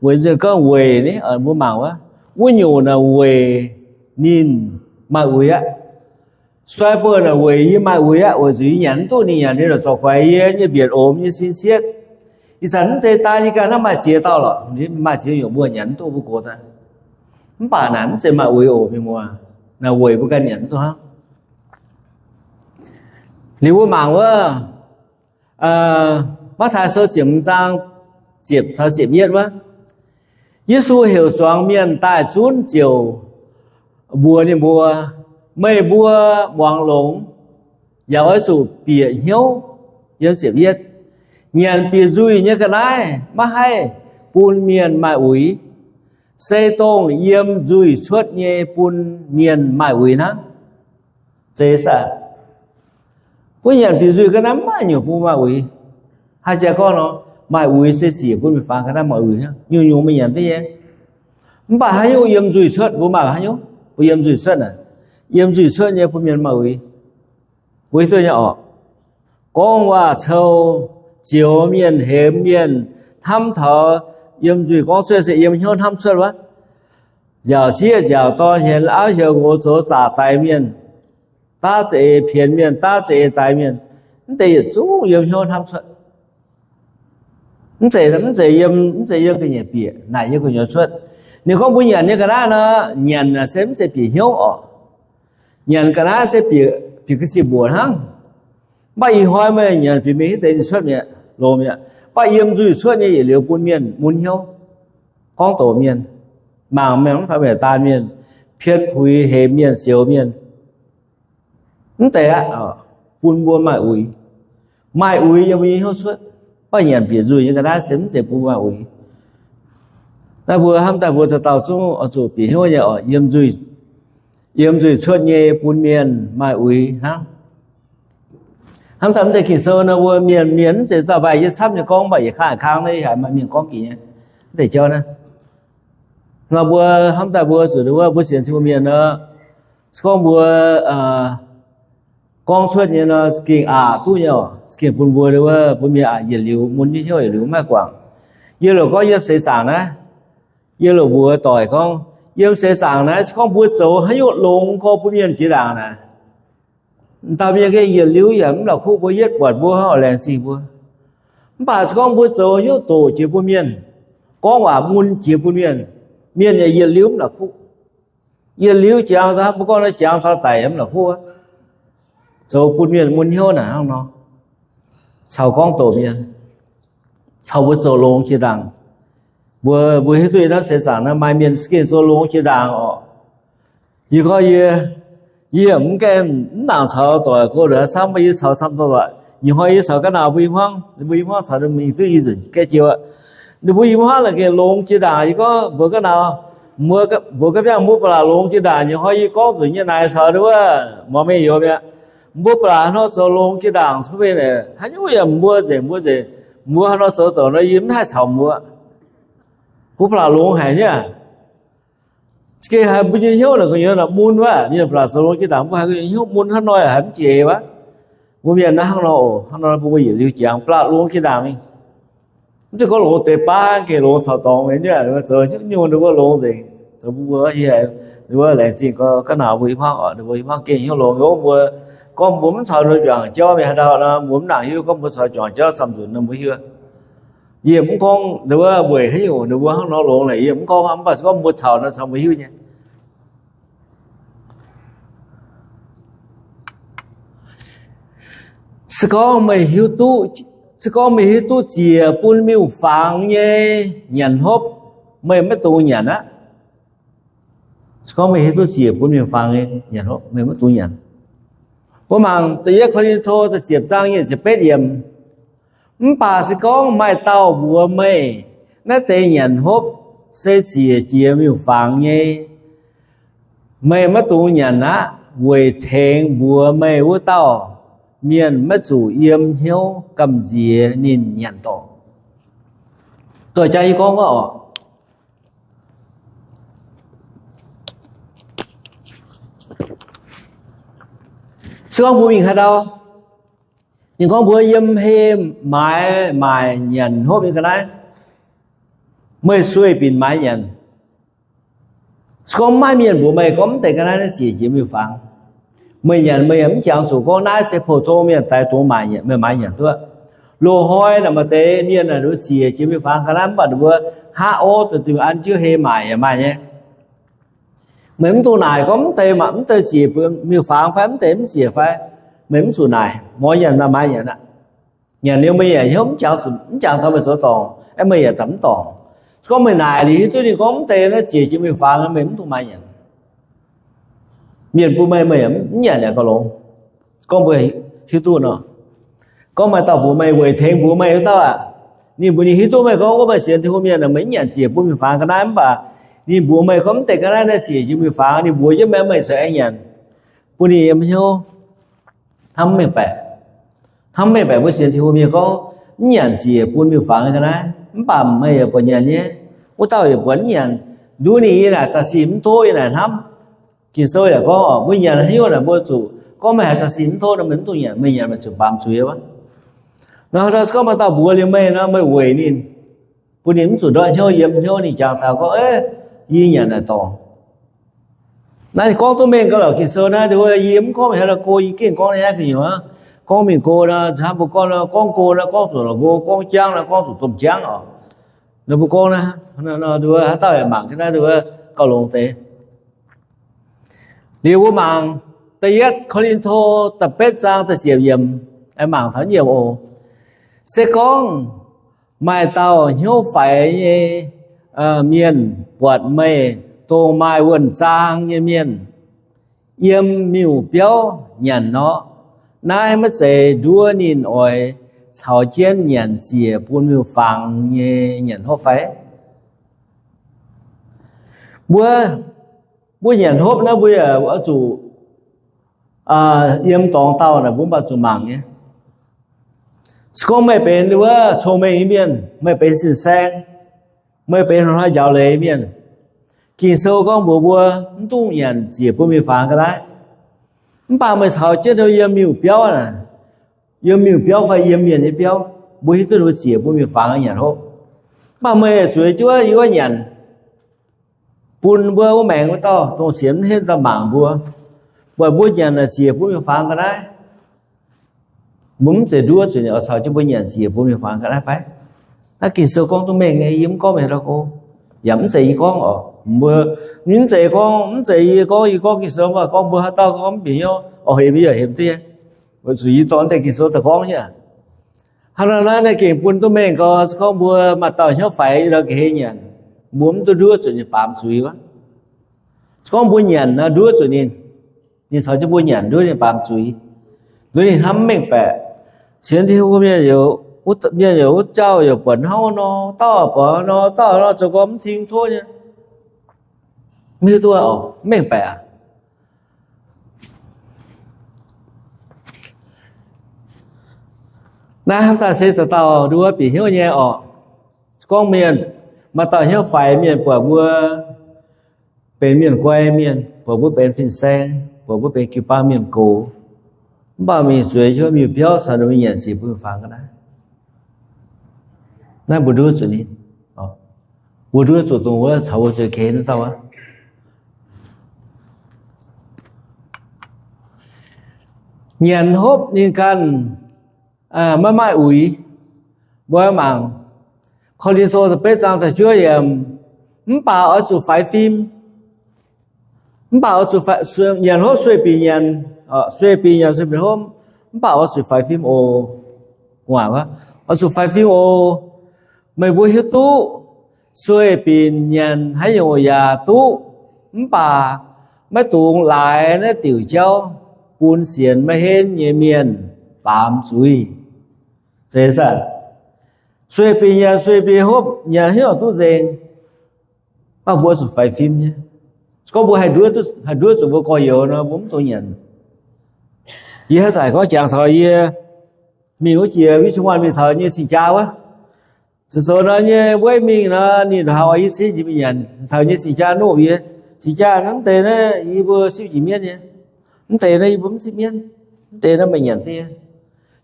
Weic zuqc gorngv weic ni, mbuo mangc wuov, wuov nyungc naaic weic ninh maaih uix aqv. Striper naaic weic yie maaih uix aqv, weic zuqc yie nyanc mv duqv ninh nyanc, ninh lorqc zorc guaix yie nyei mbietc omx nyei sin sieqv. Ih zanc mv zeiz daan yie ganh hnangv, maaih ziex dauh lorqc, maaih ziex nyungc mbuo nyanc mv duqv mbuo gox daaih. Mv baac naaic mv zeiz maaih uix oc, mienh muoz. Naaic weic mbuo ganh nyanc mv duqv hnangv. Liuz mbuo mangc wuov, Matv^taai Sou ziepc hmz zaang ziepc caux ziepc yietv wuov, Yesu heuc zuangx mienh daaih zunv ziouc mbuox ninh mbuo, Meih mbuo muangx longx, yaac oix zuqc bieqc hnyouv. Yiem ziepc yietv, nyanc bieqc nzuih nyei ga'naaiv maiv haih bun mienh maaih uix. Se dongh yiem nzuih cuotv nyei bun mienh maaih uix hnangv. Zeiz saah? Mbuo nyanc bieqc nzuih ga'naaiv maiv maaih nyungc bun maaih uix. Haaix jaax gorngv nor, maaih uix se ziec bun miuc-fangx ga'naaiv maaih uix hnangv. Nyungc-nyungc meih nyanc duqv nyei. Mv baac haaix nyungc yiem nzuih cuotv, mbuo maaih haaix nyungc? Mbuo yiem nzuih cuotv naaic, yiem nzuih cuotv nyei bun mienh maaih uix. Mbuo hiuv duqv nyei orqc? Gorngv waac-cou, zioux mienh, hemx mienh, hnamv taux yiem nzuih gorngv cuotv se yiem hnyouv hnamv cuotv wuov. Nziaauc sieqv nziaauc dorn, hienx auv hienx nqox, zoux zaqc daix mienh, daav za'eix pienx mienh, daav za'eix daix mienh, mv deix yietc zungv yiem hnyouv hnamv cuotv. Mv zeiz, mv zeiz yiem, mv zeiz yiem ga'nyiec bieqc, naaic yiem gu'nyuoz cuotv. Ninh gorngv mbuo nyanc nyei ga'naaiv nor, nyanc naaic se mv zeiz bieqc hnyouv orqc. Nyanc ga'naaiv se bieqc, bieqc ga'sie mbuoqc hnangv. Mv baac ih hnoi meih nyanc bieqc mingh hitv deix ninh cuotv mi'aqv, longx mi'aqv. Mv baac yiem nzuih cuotv nyei yietc liuz bun mienh mun hnyouv, gorngv doqc mienh, mangc mienh mv fai mienh daanh mienh, pien puix hemx mienh, zioux mienh. Mv zeiz aqv, bun mbuo maaih uix. Maaih uix yiem mbuo nyei hnyouv cuotv. Mv baac nyanc bieqc nzuih nyei ga'naaiv se mv zeiz bun maaih uix. Naaiv mbuo hnamv daaih mbuo dauh dauh zungv oix zuqc bieqc hnyouv nyei orqc, yiem nzuih cuotv nyei bun mienh maaih uix hnangv. Hnamv daaih mv deix Ging-Sou nor, mbuo mienh, mienh mv zeiz dauh mbaih yie camv nyei gorngv, mv baac yietc kang yietc kang naaiv haiz maaih mienh gorngv jiex nyei. Mv deix jauv naaiv, nor mbuo hnamv daaih mbuo zuqc wuov mbuo sienx Tin-Hungh mienh nor, se gorngv mbuo gorngv cuotv nyei nor, za'gengh aqc duqv nyei orqc. Za'gengh bun mbuo wuov, bun mienh aqc yietc liuz mun nyei hnyouv yietc liuz maiv guangc. Yie loc gorngv yiem seix zaangc naaiv, yie loc mbuox doic gorngv, yiem seix zaangc naaiv se gorngv mbuo zoux haaix nyungc longx gorx bun mienh jiex ndaangc naaic, dauh mienh gengh yietc liuz yaac mv la'kuqv mbuo, yietv buatc mbuo hnangv oix laengz zingh mbuo. Mv baac se gorngv mbuo zoux haaix nyungc doqc jiex bun mienh, gorngv waac mun jiex bun mienh, mienh yaac yietc liuz mv la'kuqv. Yietc liuz jangx taux, mbuo gorngv nor, jangx taux daic yaac mv la'kuqv. zoux bun mienh mun hnyouv naaic hnangv nor, caux gorngv doqc mienh, caux mbuo zoux longx jiex ndaangc. Mbuo, mbuo hiuv duqv yie naaiv seix zaangc naaiv maaih mienh za'gengh zoux longx jiex ndaangc orqc. Yie gorngv yie, yie mv gaengh mv nangc caux doic go ndongc camv, mv baac yie caux camv doic. Nyic hnoi yie caux ga'naaiv mbuo i hmuangv, mbuo i hmuangv caux ninh mingh duqv i nzunc gaeqv jienv aqv. Ninh mbuo i hmuangv la'gengh longx jiex ndaangc. Yie gorngv mbuox ga'naaiv, mbuox ga'biangh mbuo ba'laqc longx jiex ndaangc. Nyic hnoi yie gorngv nzunc nyei naaic caux ninh wuov muangx mengh youz mi'aqv. Mbuo ba'laqc haaix nor zoux longx jiex ndaangc cuotv mingh naaic, haaix nyungc yaac mbuo nzengc, mbuo nzengc. Mbuo haaix nor zoux doic nor yie mv haih caux mbuo. Mbuo ba'laqc longx haic nyei. Za'gengh haiz mbuo nyei hnyouv naaic gu'nyuoz naaic mun wuov, mienh ba'laqc zoux longx jiex ndaangc, mbuo haiz gu'nyuoz hnyouv mun hnangv nor haiz mv jiex wuov. Mbuo mienh naaiv hnangv nor oc, hnangv nor mbuo mbuo yietc liuz jangx ba'laqc longx jiex ndaangc mingh. Mv zeiz gorngv longx deix baav gengh longx taux dorngx mienh nyei, zoux hnyouv nyungc ninh mbuo longx nzengc. Zoux mbuo mbuo yie, ninh mbuo laengz zingh gorngv ga'naaiv mbuo i hmuangv oc, ninh mbuo i hmuangv gengh hnyouv longx. Mbuo gorngv mbuo mv caux ninh mbuo juangc jauv mingh haaix dauh nor, mbuo mv nangc hiuv. Gorngv mbuo caux juangc jauv camv nzunc nor mbuo hiuv. Yie mv gorngv ninh mbuo weic haaix nyungc ninh mbuo hnangv nor longx naaic, yie mv gorngv, mv baac se gorngv mbuo caux nor caux mbuo hiuv nyei. Se gorngv meih hiuv duqv, se gorngv meih hiuv duqv ziec bun miuc-fangx nyei nyanc hopv, meih maiv dungx nyanc aqv. Se gorngv meih hiuv duqv ziec bun miuc-fangx nyei nyanc hopv, meih maiv dungx nyanc. Mbuo mangc da'yietv Ko^lin^to da'ziepc zaang nyic ziepc betv yiemc. Mv baac se gorngv maaih dauh mbuox meih, naaiv deix nyanc hopv se ziec jiex miuc-fangx nyei, meih maiv dungx nyanc aqv, weic tengx mbuox meih wuov dauh mienh maiv zuqc yiem hnyouv gamh nziex ninh nyanc dorngc. Doix-jaa yie gorngv wuov oc. Se gorngv mbuo mingh haaix ndau, ninh gorngv mbuo yiem hei maaiz maaic nyanc hopv nyei ga'naaiv, meih sueih binc maaiz nyanc. Se gorngv maiv maaih mienh mbuox meih gorngv mv deix ga'naaiv naaiv ziec jiex miuc-fangx, meih nyanc meih yaac mv jangx zuqc gorngv naaiv se pou-tong mienh daaih dungx maaiz nyanc, meih maaiz nyanc duqv. Loz-hnoi naaic maaih deix mienh naaic ninh mbuo ziec jiex miuc-fangx ga'naaiv mv baac ninh mbuo haav orv deix an jienv hei maaic yaac maaih nyei. Meih mv dungx naaic gorngv mv deix, mv deix ziec miuc-fangx fai mv deix mv ziec fai, meih mv zuqc naaic. Mor nyanc nor maaiz nyanc aqv. Nyanc liuz meih yaac hnyouv mv jangx, mv jangx taux meih zoux dorngc, aeqv, meih yaac daaih mv dorngc. Se gorngv meih naaic liuz hiuv duqv ninh gorngv mv deix naaiv ziec jiex miuc-fangx, meih mv dungx maaiz nyanc. Mienh bun meih, meih yaac mv nyanc yaac gauh longx. Gorngv mbuo hiuv duqv nor, gorngv maaih dauh mbuox meih, weic tengx mbuox meih wuov dauh aqv. Ninh mbuox ninh hiuv duqv meih gorngv wuov maaih sienx Tin-Hungh mienh meih mv nyanc ziec bun miuc-fangx ga'naaiv, mv baac ninh mbuox meih gorngv mv deix ga'naaiv naaiv ziec jiex miuc-fangx, ninh mbuox jienv meih, meih caux aengx nyanc, bun ninh yiem hnyouv hnamv mengh baeqc. Hnamv mengh baeqc mbuo sienx Tin-Hungh mienh gorngv mv nyanc ziec bun miuc-fangx nyei ga'naaiv, mv baac meih yaac buatc nyanc nyei, wuov dauh yaac buatc mv nyanc. Nduov ninh yie naaic da'sic mv tov, yie naaic hnamv. Ging-Sou yaac gorngv oc, mbuo nyanc haaix nyungc naaic mbuo zuqc gorngv meih haiz da'sic mv tov nor meih mv dungx nyanc, meih nyanc meih zuqc baamz zuiz wuov. Nor se gorngv maaih dauh mbuox liuz meih nor, meih weic ninh, bun ninh mv zuqc ndortv hnyouv yiem hnyouv ninh jangx taux gorngv, yie nyanc naaic dorngc. Naaiv gorngv duqv mengh gau lorqc. Ging-Sou naaiv, yie mv gorngv meih haaix nor go, yie gengh gorngv naaiv gu'nyuoz. Gorngv mingh go nor, hnangv mbuo gorngv nor, gorngv go nor gorngv zuqc la'go, gorngv jangv nor gorngv zuqc domh jangv oc. Nor mbuo gorngv naaiv, haaix dauh yaac mangc jienv naaiv, gauh longx deix. Liuz mbuo mangc da'yietv Ko^lin^to da'betv zaang da'ziepc yiemc, mangc taux yiemc oc. Se gorngv maaih dauh hnyouv faix nyei mienh buatc meih dongh maaih wuonh zaang nyei mienh yiem miuc-biauv nyanc nor, naaiv maiv zeiz nduov ninh oix caux jienv nyanc ziec bun miuc-fangx nyei nyanc hopv fai? Mbuo, mbuo nyanc hopv naaiv mbuo yaac oix zuqc yiem dorngx dauh naaic mbuo mv baac zuqc mangc nyei. Se gorngv meih benx wuov cong-mengh nyei mienh, meih benx sin-saeng, meih benx hnoi-hnoi njaaux leiz mienh, Ging-Sou gorngv mbuox mbuo mv dungx nyanc ziec bun miuc-fangx ga'naaiv. Mv baac meih caux jienv yiem miuc-biauv naaic, yiem miuc-biauv fai yiem mienh nyei biauv, mbuo hiuv duqv ninh mbuo ziec bun miuc-fangx nyanc hopv. Mv baac meih zueiz jienv yiem wuov nyanc, bun mbuo wuov maengx wuov dauh dongh sienx mv henv dauh mangc mbuo, buatc mbuo nyanc naaic ziec bun miuc-fangx ga'naaiv, mbuo mv zeiz nduov zuqc ninh oix caux jienv mbuo nyanc ziec bun miuc-fangx ga'naaiv fai? Naaiv Ging-Sou gorngv duqv mengh nyei, yie mv gorngv meih haaix dauh go, yaac mv zeiz yie gorngv oc. Mbuo, mv zeiz gorngv, mv zeiz yie gorngv, yie gorngv Ging-Sou mv baac gorngv mbuo haaix dauh gorngv mv bieqc hnyouv oc, hemx yaac hemx duqv nyei. Weic zuqc yie dorh deix Ging-Sou daaih gorngv nyei aqv. Hnangv naaiv, naaiv gengh bun duqv mengh gau, se gorngv mbuo maaih dauh hnyouv faix ndau ga'hlen nyanc, mbuo mv duqv nduov zuqc ninh baamz zuiz wuov. Se gorngv mbuo nyanc nor nduov zuqc ninh, ninh caux jienv mbuo nyanc nduov ninh baamz zuiz, nduov ninh hnamv mv mengh baeqc. Sienx Tin-Hungh mienh, mienh youc wuov jauv youc buatc hnangv nor dauh, buatc nor dauh nor zoux gorngv mv cing mv tov nyei, mv hiuv duqv oc, mv mengh baeqc aqv. Naaiv hnamv daaih se dauh dauh nduov bieqc hnyouv nyei oc. Gorngv mienh, maaih dauh hnyouv faix mienh buatc mbuo benx mienh guai mienh, buatc mbuo benx fin-saeng, buatc mbuo benx jiu-baang mienh gox, mv baac mingh zueiz hnyouv miuc-biauv caux ninh mbuo nyanc ziec bun fangx ga'naaiv. Naaiv mbuo nduov zuqc ninh, mbuo nduov zuqc dongh wuov caux mbuo zueiz ga'hlen wuov dauh aqv. Nyanc hopv ninh ganh maiv maaih uix. Mbuo mangc Ko^lin^to da'betv zaang da'juov yiemc, mv baac oix zuqc faix fim. Mv baac oix zuqc nyanc hopv sueih binc nyanc, sueih binc nyanc sueih binc hopv, mv baac oix zuqc faix fim oc. Oix zuqc faix fim oc. Meih mbuo hiuv duqv sueih binc nyanc haaix nyungc yaac duqv, mv baac maiv dungx laaix naaiv diuc jauv bun sienx maiv henv nyei mienh baamz zuiz. Sueih binc nyanc sueih binc hopv nyanc haaix nyungc duqv nzengc, mv baac mbuo zuqc faix fim nyei. Se gorngv mbuo haih nduov zuqc mbuo gorx-youz nor, mbuo mv dungx nyanc. Yie haaix zanc gorngv jangx taux yie mingh wuov jiex Washington mingh taux nyei cing-jaa wuov, zoux zoux nor nyei mbuo mingh nor, ninh haaix oix yie cingv jiex mingh nyanc taux nyei cing-jaa nopv yie. Cing-jaa, mv deix naaiv yie mbuo sipv jiex mienv nyei. Mv deix naaiv yie mbuo mv sipv mienv. Mv deix naaiv meih nyanc deix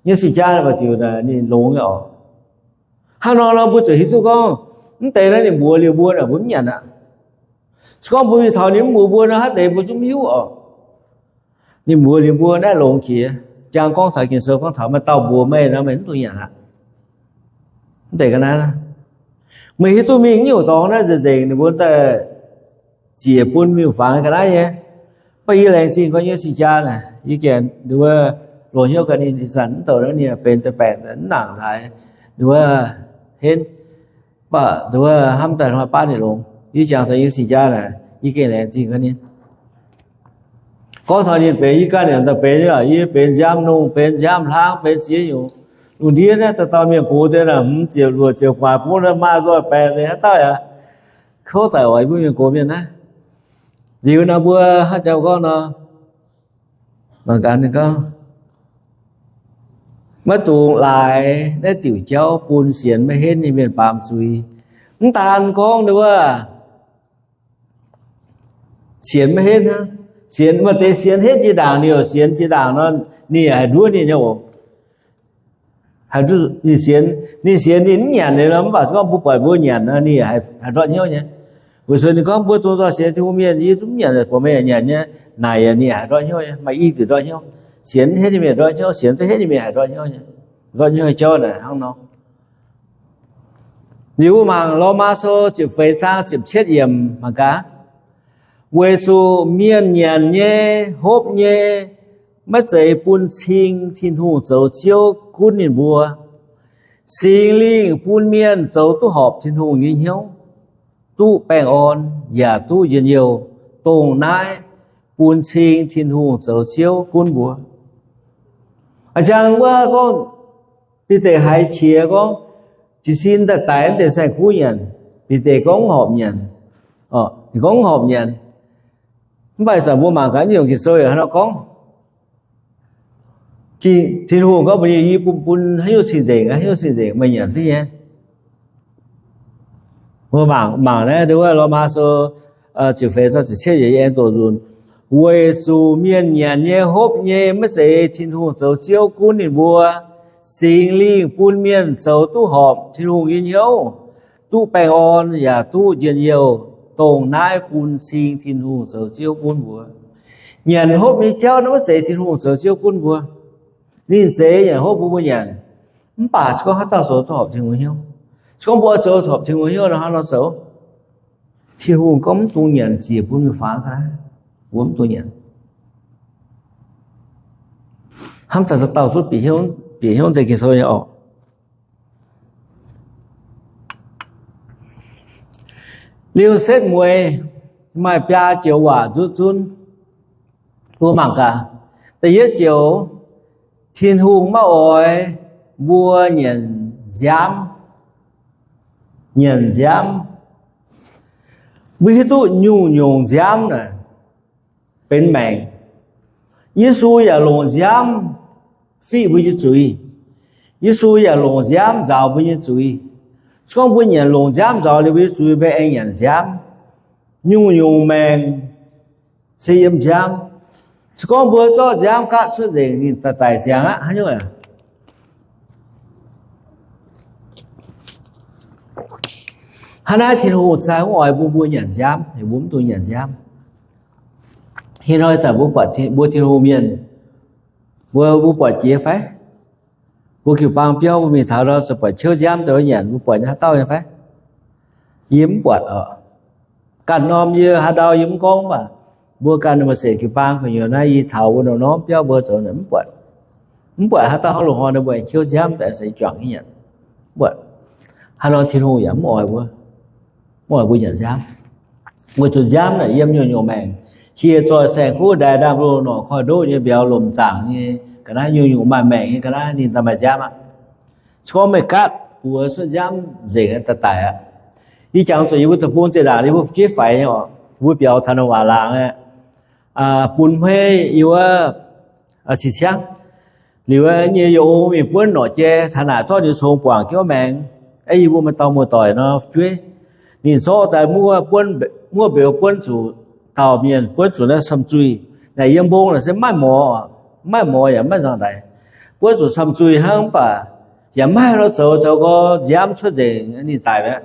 nyei. Cing-jaa baac ziouc ninh longx nyei oc. Hnangv nor nor mbuo ziouc hiuv duqv gorngv, mv deix naaiv ninh mbuox liuz mbuo naaic mbuo mv nyanc aqv. Se gorngv mbuo mingh taux ninh mv mbuox mbuo nor, haaix deix mbuo zungv mv hiuv oc. Ninh mbuox liuz mbuo naaiv longx jiex. Jang gorngv taux Ging-Sou gorngv taux maaih dauh mbuox meih nor, meih mv dungx nyanc aqv. Mv deix ga'naaiv, meih hiuv duqv mingh nyungc dorngx naaiv nzengc nzengc ninh mbuo daaih ziec bun miuc-fangx ga'naaiv nyei. Mv baac yie laengz zingh gorngv nyei cing-jaa naaic, yie gaengh nduov loz-hnyouv gaax ninh, ih zanc mv douc naaiv ninh benx deix baengc mv nangc haaix, nduov henv, mv baac nduov hnamv daaih hnoi baav ninh longx. Yie jangx taux nyei cing-jaa naaic, yie gaengh laengz zingh gorngv ninh. Gorngv taux ninh benx yie ganh yaac daaih benx, yie benx nziaamv-nungh, benx nziaamv-hlaang, benx ziex nyungc. Lungh ndiev naaiv dauh dauh mienh gox deix naaic, hmz ziepc luoqc ziepc guaax bung maaih nzoih baengc deix haaix dauh yaac kouv daic oc. Mbuo mienh gox mienh naaiv, liuz nor mbuo hnangv jauv gorngv nor, mangc gaax ninh gorngv, maiv dungx laaix naaiv diuc jauv bun sienx maiv henv nyei mienh baamz zuiz. Mv daan gorngv nduov sienx maiv henv hnangv. Sienx maaih deix sienx henv jiex ndaangc, ninh yaac sienx jiex ndaangc nor, ninh yaac haih nduov ninh nyei oc. Ninh sienx, ninh mv nyanc liuz nor, mv baac se gorngv mbuo buatc mbuo nyanc nor, ninh yaac haih ndortv hnyouv nyei. Weic zuqc ninh gorngv mbuo dungx nzoih sienx Tin-Hungh mienh, yie zungv mv nyanc, buatc meih yaac nyanc nyei naaic, ninh yaac haih ndortv hnyouv nyei. Maaih i diuc ndortv hnyouv. Sienx henv nyei mienh ndortv hnyouv, sienx duqv henv nyei mienh haih ndortv hnyouv nyei. Ndortv hnyouv nyei jauv naaic hnangv nor. Liuz mbuo mangc Lomaa Sou ziepc feix zaang ziepc cietv yiemc mangc gaax. Weic zuqc mienh nyanc nyei, hopv nyei, maiv zeiz bun cing Tin-Hungh zoux Ziouv gunv ninh mbuo. Singx Lingh bun mienh zoux duqv horpc Tin-Hungh nyei hnyouv, duqv baengh orn yaac duqv njien-youh, dongh naaiv bun cing Tin-Hungh zoux Ziouv gunv mbuo. A'jang wuov gorngv, Bide haiz qiex gorngv, jiez sin daaih daix naaiv deix saeng-kuv nyanc. Bide gorngv mv horpc nyanc. Ninh gorngv mv horpc nyanc. Mv baac ih zanc mbuo mangc gaax, nyungc Ging-Sou yaac hnangv nor gorngv, Tin-Hungh gorngv mbuox yie, yie bun, bun haaix nyungc cing-nzengc, haaix nyungc cing-nzengc meih nyanc duqv nyei. Mbuo mangc, mangc naaiv nduov Lomaa Sou ziepc feix zaang ziepc cietv yiemc, yie aengx doqc nzunc. Weic zuqc mienh nyanc nyei, hopv nyei maiv zeiz Tin-Hungh zoux Ziouv gunv ninh mbuo. Singx Lingh bun mienh zoux duqv horpc Tin-Hungh nyei hnyouv, duqv baengh orn yaac duqv njien-youh, dongh naaiv bun cing Tin-Hungh zoux Ziouv gunv mbuo. Nyanc hopv nyei jauv naaiv maiv zeiz Tin-Hungh zoux Ziouv gunv mbuo. Ninh zeix nyanc hopv bun mbuo nyanc, mv baac se gorngv haaix dauh zoux duqv horpc Tin-Hungh hnyouv. Se gorngv mbuo zoux horpc Tin-Hungh hnyouv nor, hnangv nor zoux, Tin-Hungh gorngv mv dungx nyanc ziec bun miuc-fangx ga'naaiv, mbuo mv dungx nyanc. Hnamv daaih dauh zungv bieqc hnyouv deix Ging-Sou nyei orqc. Liuz setv mueiz maaih biaa joux waac nzuqc zunv, mbuo mangc gaax. Da'yietv joux, Tin-Hungh maiv oix mbuo nyanc nziaamv. Nyanc nziaamv. Mbuo hiuv duqv nyungc-nyungc nziaamv naaic benx maengc. Yesu yaac longc nziaamv fiqv mbuo nyei zuiz. Yesu yaac longc nziaamv nzaaux mbuo nyei zuiz. Se gorngv mbuo nyanc longc nziaamv nzaaux liuz mbuo nyei zuiz, mbuo aengx nyanc nziaamv. Nyungc-nyungc maengc se yiem nziaamv. Se gorngv mbuo zorqv nziaamv gaatv cuotv nzengc, ninh daic daic ziangx aqv, haaix nyungc aqv? Hnangv naaiv Tin-Hungh cingx mv oix mbuo, mbuo nyanc nziaamv, mbuo mv dungx nyanc nziaamv. Ih hnoi zanc mbuo buatc, mbuo Tin-Hungh mienh, mbuo, mbuo buatc jiex fai? Mbuo jiu-baang biauv mbuo mingh taux ndau ziouc buatc ciouv nziaamv daaih nyanc, mbuo buatc nyei haaix dauh nyei fai? Yie mv buatc oc. Ganh norm yie haaix ndau yie mv gorngv, mv baac mbuo ganh maaih sienx jiu-baang gu'nyuoz naaiv, yie taux wuov norm-norm biauv mbuo zoux mv buatc. Mv buatc haaix dauh loz-hnoi ninh mbuo ciouv nziaamv daaih se juangc nyei nyanc. Mv buatc. Hnangv nor Tin-Hungh yaac mv oix mbuo, mv oix mbuo nyanc nziaamv. Weic zuqc nziaamv naaic yiem nyungc-nyungc maengc, hieh zoih saeng-kuv ndaix ndaamv-loh norqc koiv-ndoqv nyei mbiauz lomc zaangc nyei, ga'naaiv nyungc-nyungc maaih maengc nyei ga'naaiv ninh daaih maaih nziaamv aqv. Se gorngv meih gaatv buoz cuotv nziaamv nzengc daaih daic aqv. Yie jangx zuqc yie mbuo deic-bung zinh ndaangc yie mbuo fu'jueiv faix nyei oc, mbuo biaux taux norm waac laangz aqv, bun hmeiv yie wuov cing ciangv. Liuz nyei youz mingh buonv norqc jai, taux naaic zorqv nyei cong buangc jienv maengx. Aeqv, yie mbuo maaih dauh muoz-doic nor fu'jueiv, ninh zorqv daaih muoqv, muoqv mbeux buonv zuqc dauh mienh, buonv zuqc naaiv sam zuih. Naaic yiem mbong naaic se maiv morz, maiv morz yaac maiv nzangc-ndaix. Buonv zuqc sam zuih hnangv mv baac yaac maiv haih nor zoux, zoux gau nziaamv cuotv nzengc ninh daic mi'aqv.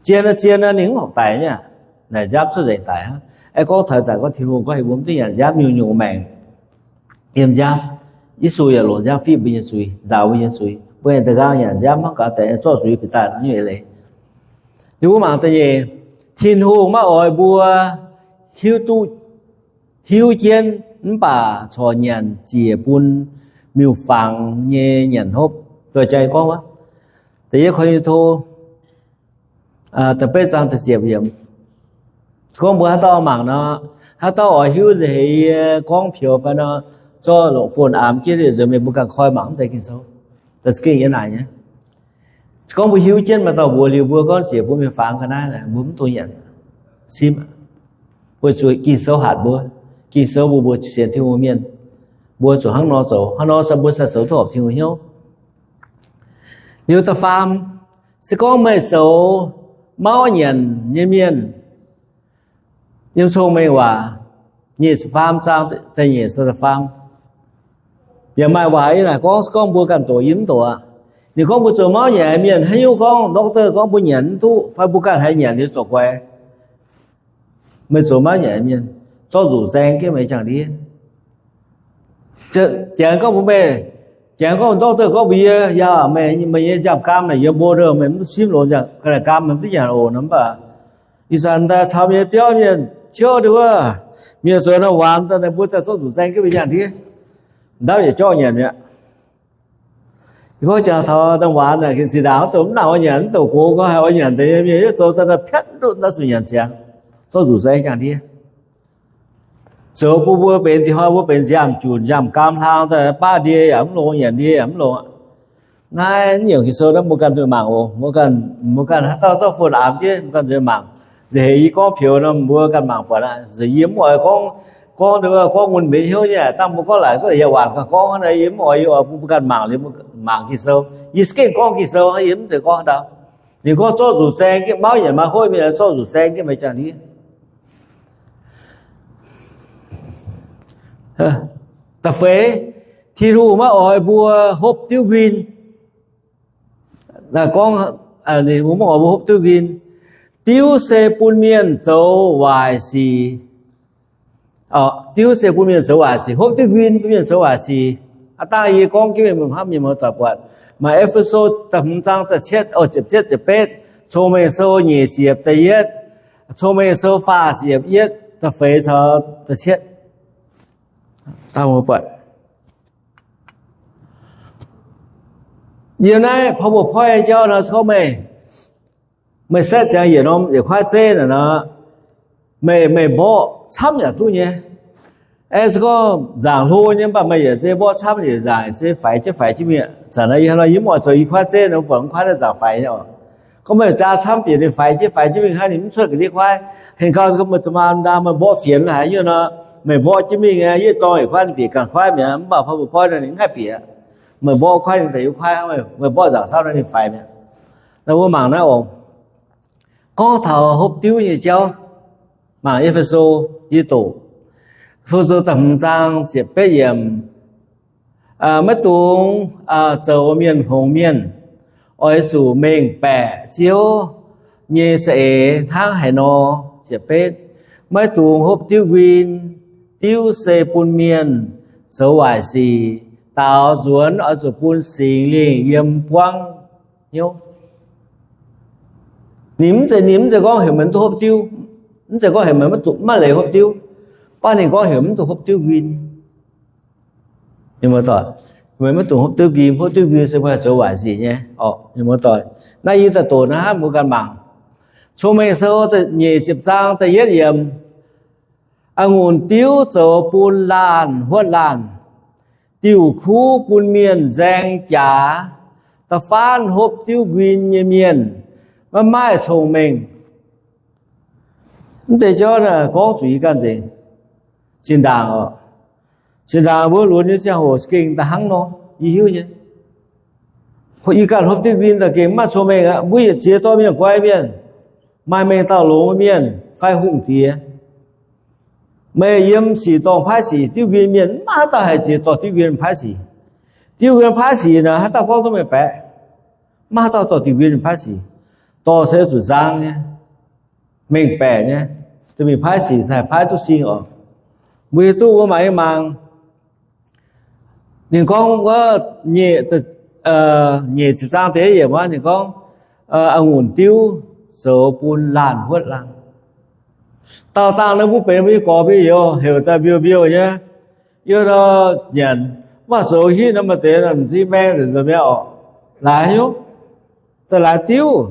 Zien nor, zien nor ninh mv horpc daic mi'aqv. Naaic nziaamv cuotv nzengc daic hnangv. Aeqv, gorngv taux zanc gorngv Tin-Hungh gorngv heuc mbuo mv duqv nyanc nziaamv, nyungc-nyungc maengc yiem nziaamv. Yesu yaac longc nziaamv fiqv mbuo nyei zuiz, nzaaux mbuo nyei zuiz. Mbuo aengx da'nqaang nyanc nziaamv hnangv gaax deix zorqv zuiz bieqc daaih nyei eix leiz. Ninh mbuo mangc da'nyeic, Tin-Hungh maiv oix mbuo hiuv duqv, hiuv jienv mv baac corc nyanc ziec bun miuc-fangx nyei nyanc hopv. Doix jai gorngv wuov, da'yietv Ko^lin^to da'betv zaang da'ziepc yiemc. Gorngv mbuo haaix dauh mangc nor, haaix dauh oix hiuv nzengc heix yie gorngv peux fai nor, zorqv longc phone aamx jienv liuz nzuonx mingh mbuo ganh koi mangc mv deix Ging-Sou. Da'za'gengh yiem naaic nyei. Se gorngv mbuo hiuv jienv maaih dauh mbuox liuz mbuo gorngv ziec bun miuc-fangx ga'naaiv, mbuo mv dungx nyanc, simv. Weic zuqc Ging-Sou hatc mbuo, Ging-Sou mbuox mbuo sienx Tin-Hungh mienh, mbuo zuqc hnangv nor zoux. Hnangv nor se mbuo sai zoux duqv horpc Tin-Hungh hnyouv. Liuz da'faam, se gorngv meih zoux mauv nyanc nyei mienh, yiem Cong-Mengh Waac nyic ziepc faam zaang da'nyeic caux da'faam, yaac maaih waac yiem naaic gorngv, se gorngv mbuo ganh doqc, yie mv doqc aqv. Ninh gorngv mbuo zoux mauv nyanc nyei mienh, haaix nyungc gorngv doctor gorngv mbuo nyanc mv duqv fai mbuo ganh haih nyanc liuz zoux guaix, meih zoux mauv nyanc nyei mienh, zorqv nzuqc zaeng jienv meih nyei jaang-ndiev. Janx gorngv mbuox meih, janx gorngv doctor gorngv mbuox yie, yaac meih, meih nyei nziaamv-gaam naaic yiem mbuo ndouh, meih mv simv longx, nziaamv-gaam meih mv duqv nyanc oc nor, mv baac ih zanc daaih taux mienh biauv mienh ciouv ndie wuov, mienh zoux norm waanx daaih, mbuo daaih zorqv nzuqc zaeng jienv mbuo jaang-ndiev, ndaauv yietc jorngv nyanc mi'aqv. Yie gorngv jangx taux norm waanx naaic, zinh ndaangc mv dungx mv nangc oix nyanc, mv dungx gox gorngv haih oix nyanc deix nyei mienh, yie zoux daaih daaih piatv nduqv ndaauv zuqc nyanc ziangx, zorqv nzuqc zaeng jaang-ndiev. Zoux bun mbuo benx, dinh hnoi mbuo benx nziaamv-junc nziaamv-gaam hlang daaih, baav ndie yaac mv longx, nyanc ndie yaac mv longx. Naaiv nyungc Ging-Sou naaiv mbuo ganh zuqc mangc oc. Mbuo ganh, mbuo ganh haaix dauh zorqv phone aamx jienv, mbuo ganh zuqc mangc. Nzengc heix yie gorngv peux nor, mbuo ganh mangc buatc aqv. Nzengc yie mv oix gorngv, gorngv, gorngv mun mbenc hnyouv nyei, dangh mbuo gorngv laaic, gorngv yaac waanc ganh gorngv naaiv, yie mv oix, yie oix bun mbuo ganh mangc liuz mangc Ging-Sou. Yie za'gengh gorngv Ging-Sou, yie mv zeiz gorngv haaix dauh. Ninh gorngv zorqv nzuqc zaeng jienv, mauv nyanc maaih hopv mienh, zorqv nzuqc zaeng jienv meih jaang-ndiev. Da'feix, Tin-Hungh maiv oix mbuo hopv diuv nquin. Gorngv, ninh mbuo maiv oix mbuo hopv diuv nquin. Diuv se bun mienh zoux waaic sic. Diuv se bun mienh zoux waaic sic. Hopv diuv nquin bun mienh zoux waaic sic. Aav dangh yie gorngv jienv mienh hnamv mienh muoz-doic buatc, maaih E^fe^so da'hmz zaang da'cietv, ziepc cietv ziepc betv, Cong-Mengh Sou nyic ziepc da'yietv, Cong-Mengh Sou faah ziepc yietv, da'feix caux da'cietv. Dangh mbuo buatc. Yiem naaiv pau mbuo poi jauv nor, se gorngv meih, meih setv ziangx yietc norm yietc kuaaiv zeiv naaic nor, meih, meih mborqv camv yaac duqv nyei. Aeqv, se gorngv nzaangc hlo nyei, mv baac meih yaac zeiz mborqv camv, yaac nzaangc zeiz faix jienv faix jienv mingh. Zanc naaiv yie hnangv nor yie mv oix zoux i kuaaiv zeiv nor, mv baac i kuaaiv naaiv nzaangc faix nyei oc. Gorngv meih jaa camv bieqc ninh faix jienv faix jienv mingh hnangv, ninh mv cuotv ga'ndiev kuaaiv. Hengx gau, se gorngv meih zuqc maa daa meih mborqv fienx haaix nyungc nor, meih mborqv jienv mingh, yie dorngx yietc kuaaiv ninh bieqc ganh kuaaiv mi'aqv, mv baac pau mbuo poi nor ninh mv haih bieqc. Meih mborqv kuaaiv ninh daaih yiem kuaaiv, meih mborqv nzaangc camv nor ninh faix mi'aqv. Naaiv mbuo mangc naaiv oc. Gorngv taux hopv diuv nyei jauv, mangc E^fe^so, yie doqc, E^fe^so da'hmz zaang ziepc betv yiemc. Maiv dungx zoux mienh hngongx mienh, oix zuqc mengh baeqc Ziouv nyei za'eix hnangv haaix nor. Ziepc betv, maiv dungx hopv diuv nquin. Diuv se bun mienh zoux waaic sic. Daaux nzuonx oix zuqc bun Singx Lingh yiem buangv hnyouv. Ninh mv zeiz, ninh mv zeiz gorngv heuc meih mv duqv hopv diuv, mv zeiz gorngv heuc meih maiv leiz hopv diuv, mv baac ninh gorngv heuc mv duqv hopv diuv nquin. Meih maiv dungx hopv diuv nquin. Hopv diuv nquin se mbuo haih zoux waaic sic nyei. Naaiv yie daaih doqc naaiv hnangv, mbuo ganh mangc. Cong-Mengh Sou nyeic ziepc zaang da'yietv yiemc. A'ngunc diuv zoux bun laanh huotv laanh, diuh kuv bun mienh nzaeng jaax. Da'faanh hopv diuv nquin nyei mienh maiv maaih cong-mengh. Mv deix jauv naaiv gorngv zuqc yie ganh nzengc. Zinh ndaangc oc, zinh ndaangc mbuo lunx nyei ziangh hoc gengh da'hnangv nor, yie hiuv nyei. Yie ganh hopv diuv nquin daaih gengh mv maaih cong-mengh aqv. Mbuo yietc ziex dorh mienh guai mienh, maaih mengh dauh longx mienh fai hungh diex. Meih yiem sic dorngh paaiv sic, diuv nquin mienh mv maaih haaix dauh haih ziex dorh diuv nquin paaiv sic. Diuv nquin paaiv sic naaic haaix dauh gorngv duqv meih baeqc? Mv maaih haaix dauh dorh diuv nquin paaiv sic. Dorh se zuqc nzang nyei, mengh baeqc nyei, dorh mingh paaiv sic se haih paaiv duqv sing oc. Mbuo hiuv duqv, mbuo mangc nyei mangc. Ninh gorngv wuov nyeic ziepc zaang deix yiemc wuov, ninh gorngv a'ngunc diuv zoux bun laanh huotv laanh. Daauh dangh naaiv mbuo benx mbuo nyei gorx mbuo youz heuc daaih mbiouh mbiouh nyei, yie nor nyanc, mv baac zoux hitv nor maaih deix m'zing maeng nzengc nzunc mi'aqv oc. Laaix hnyouv, daaih laaix diuv.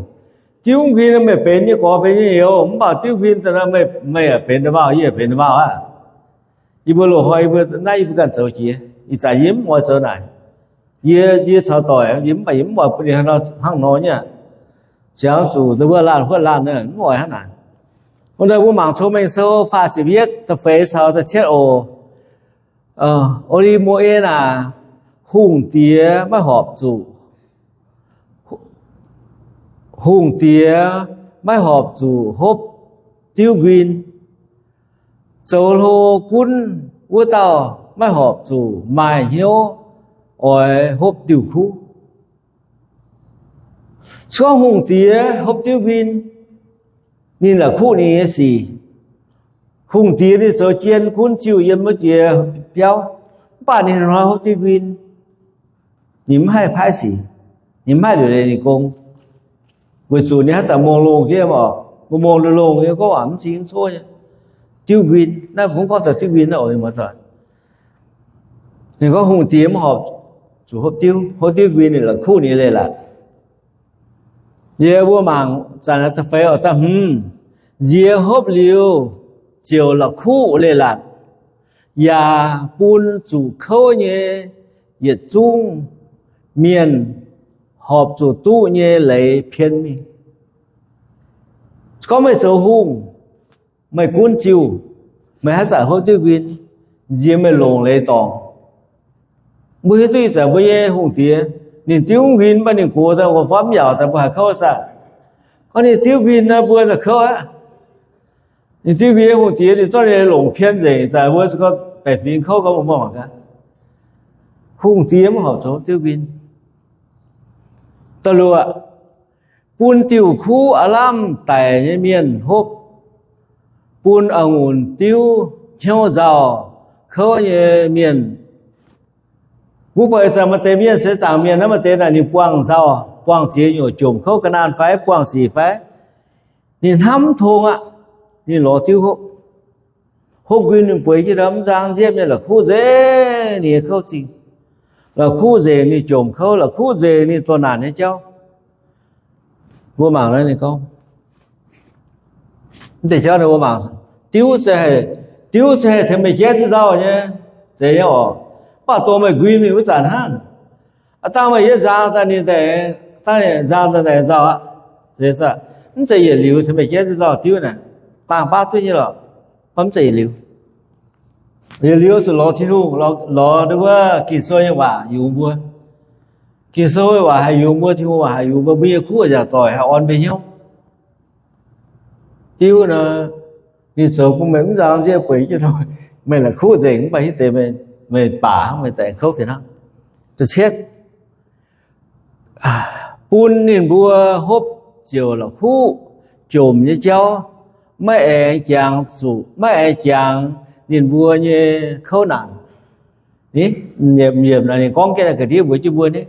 Diuv nquin meih benx nyei gorx benx nyei youz, mv baac diuv nquin daaih nor meih yaac benx da'maauh, yie yaac benx da'maauh aqv. Yie mbuo loz-hnoi yie mbuo naaiv yie mbuo ganh zoux jiex, ih zanc yie mv oix zoux naaic. Yie, yie caux doic yie mv baac yie mv oix bun ninh hnangv nor nyei. Ziangx zuqc wuov laanh huotv laanh mv oix hnangv naaic. Wuov deix mbuo mangc Cong-Mengh Sou faah ziepc yietv da'feix caux da'cietv oc. O^li^mo^en aac, hungh diex maiv horpc zuqc, hungh diex maiv horpc zuqc hopv diuv nquin. Zoux hlo gunv wuov dauh maiv horpc zuqc maaih hnyouv oix hopv diuh kuv. Se gorngv hungh diex hopv diuv nquin, ninh la'kuqv ninh nyei sic. Hungh diex ninh zoux jien gunv ziuh yiem wuov diex biauv, mv baac ninh hnoi hopv diuv nquin, ninh mv haih paaiv sic, ninh mv haih liuc leiz ninh gong, weic zuqc ninh haaix zanc mongh longh jienv oc, mbuo mongh longh longh nyei gorngv waac mv cing mv cuov nyei. Diuv nquin, naaiv mbuo gorngv taux diuv nquin naaiv oc, ninh gorngv hungh diex mv horpc zuqc hopv diuv, hopv diuv nquin ninh la'kuqv ninh leiz-latc. Yie mbuo mangc zanc da'feix oc, da'hmz, nziex hopv liuz ziouc la'kuqv leiz-latc, yaac bun zuqc kouv nyei yietc zungv mienh horpc zuqc duqv nyei leiz pien mingh. Gorngv meih zoux hungh, meih gunv ziuh, meih haaix zanc hopv diuv nquin, nziex meih longc leiz dorngc. Mbuo hiuv duqv ih zanc mbuo nyei hungh diex, ninh diuv nquin mv baac ninh gox daaih, nqox faam mv yaauc daaih, mbuo haiz kouv saah? Gorngv ninh diuv nquin nor, mbuo daaih kouv aqv. Ninh diuv nquin nyei hungh diex, ninh zorqv ninh longc pien nzengc, ih zanc mbuo se gorngv baeqc fingx kouv gorngv mbuo mangc gaax. Hungh diex mv horpc zoux diuv nquin. Da'luoqc, bun diuh kuv aav lamh daic nyei mienh hopv, bun a'ngunc diuv hnyouv nzauh kouv nyei mienh. Mbuo buatc ih zanc maaih deix mienh, seix zaangc mienh naaiv, maaih deix naaic ninh buangh nzauh, buangh ziex nyungc, jomc kouv ga'naanh fai buangh sic fai, ninh hnamv tong aqv, ninh lorz diuv hopv. Hopv nquin ninh bueix jienv ndau mv nzang nziepv nyei la'kuqv nzengc ninh nyei kouv zingh. La'kuqv nzengc ninh jomc kouv, la'kuqv nzengc ninh doh naanc nyei jauv. Mbuo mangc naaiv ninh gorngv, mv deix jauv ninh mbuo mangc, diuv se haih, diuv se haih tengx meih jaiv duqv nzauh nyei, zeiz nyei oc. Mv baac dongh meih nquin mingh wuov zanc hnangv, aav dangh meih yiem nzang daaih ninh daaih, dangh nzang daaih daaih nzauh aqv. Mv zeiz yietc liuz tengx meih jaiv duqv nzauh diuv naaic, dangh baav duqv nyei lorqc, mv zeiz yietc liuz. Yietc liuz zuqc lorz Tin-Hungh, lorz, lorz nduov wuov Ging-Sou nyei waac yungz mbuo. Ging-Sou nyei waac haih yungz mbuo, Tin-Hungh waac haih yungz mbuo, mbuo nyei kuv yaac doic haih orn mbuo hnyouv. Diuv nor, ninh zoux bun meih mv nzauh nziev bueix jienv, meih la'kuqv nzengc mv baac hiuv deix meih baac hnangv, meih daaih kouv fih hnangv. Da'cietv, bun ninh mbuo hopv ziouc la'kuqv jomc nyei jauv, maiv aengx jangx zuqc, maiv aengx jangx ninh mbuo nyei kouv naanc. Yiemc naaic ninh gorngv jienv naaiv ga'ndiev mbuox jienv mbuo ni,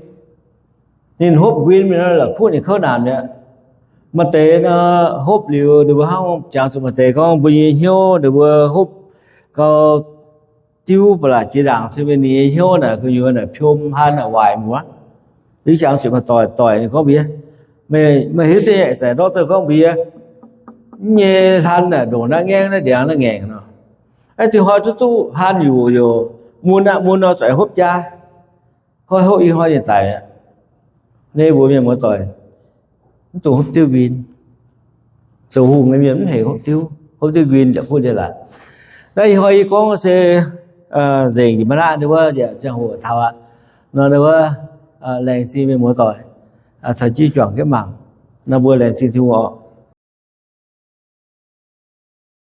ninh hopv nquin mingh nor la'kuqv ninh kouv naanc mi'aqv. Maaih deix nor hopv liuz ninh mbuo hnangv jangx zuqc maaih deix gorngv mbuo nyei hnyouv ninh mbuo hopv gau, diuv ba'laqc jiex ndaangc se mingh ninh nyei hnyouv naaic gu'nyuoz naaic piom, hlan naaic waaic muoz. Ih jangx zuqc maaih doic, doic ninh gorngv mbuo, meih hiuv duqv nyei, doctor gorngv mbuo nyei hlan naaic ndongc naaiv ngaengv naaiv ndiangx naaiv ngaengc nor, aeqv, dinh hnoi duqv duqv hlan yuqc yoc, mun aqv, mun nor zuqc hopv jaa, hopv hopv ih hnoi ninh daic mi'aqv. Naaiv mbuox mienh muoz-doic, mv dungx hopv diuv nquin. Zoux hungh nyei mienh mv haiz hopv diuv, hopv diuv nquin yaac buov ndie laatc. Naaiv ih hnoi yie gorngv se nzengc njiec maiv naqv, ninh wuov ziangh hoc taux aqv. Nor ninh wuov laengz zingh mienh muoz-doic caux jienv juangc jienv mangc. Nor mbuo laengz zingh Tin-Hungh oc.